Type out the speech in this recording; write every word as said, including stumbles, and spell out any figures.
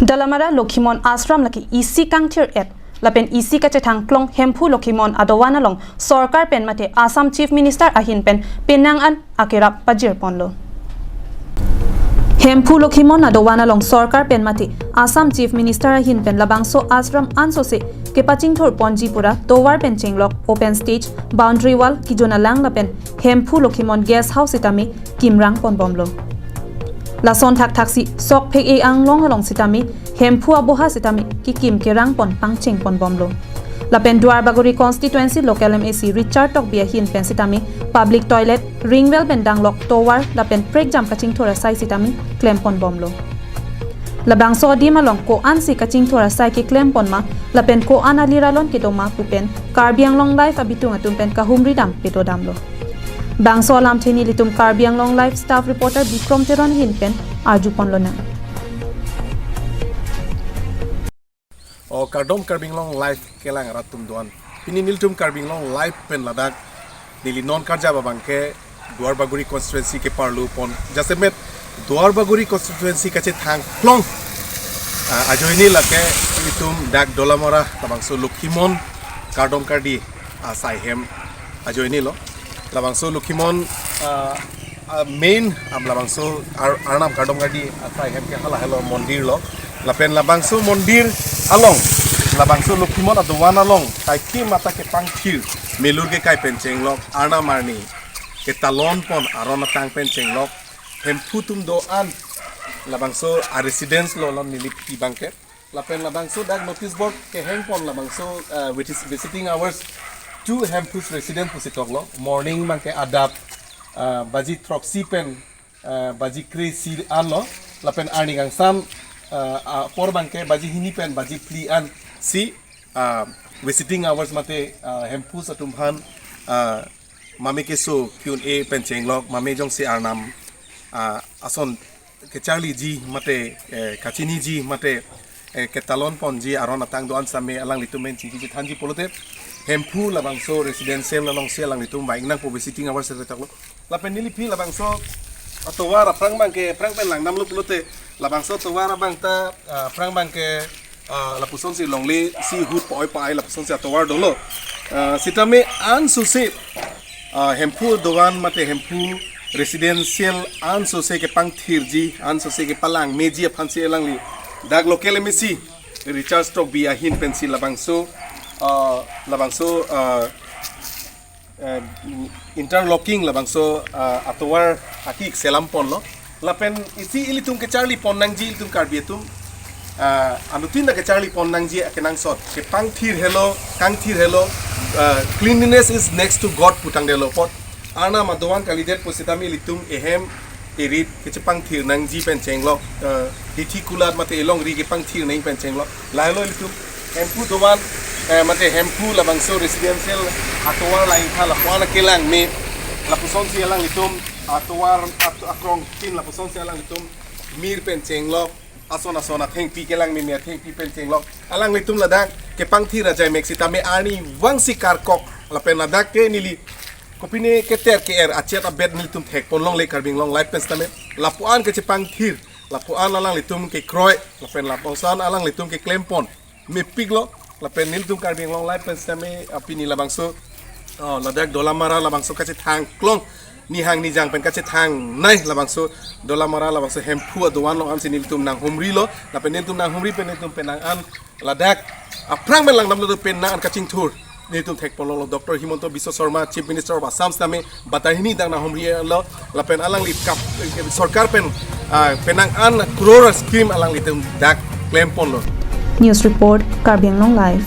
Dolamara Lokhimon Ashram lake isi kangthir-et lapen isi kachethang klong Hemphu Lokhimon adovan along sorkar pen mate Assam Chief Minister ahin pen penang an akerap pajir ponlo. Hemphu Lokhimon adovan along sorkar pen mate Assam Chief Minister ahin pen labangso ashram ansose kepachingthur ponji pura tovar pen chenglok open stage, boundary wall, kijun alang lapen Hemphu Lokhimon guest house sitame kimrang ponbomlo. Lason thakthak si sok phek-e anglong along sitame Hemphu aboha sitame kekim kerang pon pangcheng ponbomlo. Lapen Duarbagori constituency local M A C Richard Tokbi ahin pen sitame public toilet, ring well pen danglok tovar lapen prekjam kachingthur asai sitame klem ponbomlo. Labangso adim along ko-an si kachingthur asai keklem pon ma lapen ko-an alir alon kedo ma pu pen Karbi Anglong Live abitung atum pen kahumri dam pedo damlo. Bangso alamthe nelitum Karbi Anglong Live staff reporter Bikrom Teron ahin pen arju ponlonang. O kardom Karbi Anglong Live kelang rat atum doan. Pini nelitum Karbi Anglong Live pen ladak neli non karjap abang ke Duarbagori constituency keparlu pon. Jasemet Duarbagori constituency kachethang klong, ah, ajoine lake itum dak Dolamara labangso Lokhimon kardom kardi asai hem ajoine lo. Labangso Lokhimon, ah, ah, main, am, labangso Ar-, Arnam kardom kardi asai hem ke hala helo mondir lo. Lapen labangso mondir along, labangso Lokhimon adovan along kaikema ta kepangthir, melur kekai pen chenglok, Arnam arni ketalon pon, aron atang pen chenglok, Hemphu atum do-an, labangso a residence lo lam nilip abang ke. Lapen labangso dak notice board kehang pon labangso, uh, which is visiting hours to Hemphu's residence pusi toklo. Morning abang ke adap, uh, baji throksi pen, uh, baji kre-isi an lo. Lapen arni kangsam, uh, apor abang ke baji hini pen baji phli an si, uh, visiting hours mate, uh, Hemphu's atum aphan, uh, mame keso Q and A pen chenglok, mame jongsi Arnam, ah, ason kecharliji mate, eh, kachiniji mate, eh, ketalon ponji aron atang do-an sitame alanglitum pen chingki chethanji pulote Hemphu labangso residential alongsi alanglitum vang nangpo visiting hours seta toklo. Lapen neli aphi labangso atovar aphrang abang ke aphrang pen langdamlo pulote labangso atovar abang ta, ah, aphrang abang ke, ah, lapusonsi longle si ahut pa-oi pa-ai lapusonsi atovar dolo. Ah, sitame ansose, ah, Hemphu dovan mate Hemphu residential ansose kepangthirji, ansose kepalangmeji aphansi alangli dak local M A C Richard Tokbi ahin pensi labangso, ah, labangso, ah, eh, interlocking labangso, ah, atovar aki selam ponlo. Lapen isi ilitum kecharli pon nangji ilitum Karbi atum, ah, anuttin ta kecharli pon nangji akenangsot. Kepangthir helo, kangthir helo, ah, cleanliness is next to God pu tangdetlo apot. Arnam adovan kalidet pusitame ilitum ehem erit kechepangthir nangji pen chenglok, eh, hithi kulat mate elongri kepangthir nang pen chenglok. Lahelo ilitum Hemphu dovan, eh, mate Hemphu labangso residential atovar lain tha lapu-an kelangme lapusonsi alanglitum atovar at-, akrong tin lapusonsi alanglitum mir pen chenglok, ason ason athengpi kelangmeme athengpi pen chenglok. Alanglitum ladak kepangthir ajai mek sitame arnivangsi karkok lapen ladak ke neli kopine keter ke-er achet abet nelitum thekpon longle Karbi Anglong Live pen sitame. Lapu-an kechepangthir, lapu-an alanglitum kekroi, lapen lapuson alanglitum keklem pon mepiklo. Lapen nelitum Karbi Anglong Live pen sitame, ah, pini labangso, oh, ladak Dolamara labangso kachethang klong, nihang nijang pen kachethang nei labangso Dolamara labangso Hemphu adovan along ansi nelitum nanghumrilo. Lapen nelitum nanghumri pen nelitum penang an ladak aphrang pen langdamlo pen nang an kachingthur nelitum thekpon longlo Doctor Himanta Biswa Sarma, Chief Minister of Assam sitame batai hini dak nanghumrilo. Lapen alangli kap, eh, sorkar pen, ah, penang an crore scheme alanglitum dak klem ponlo. News report, Karbi Anglong Live.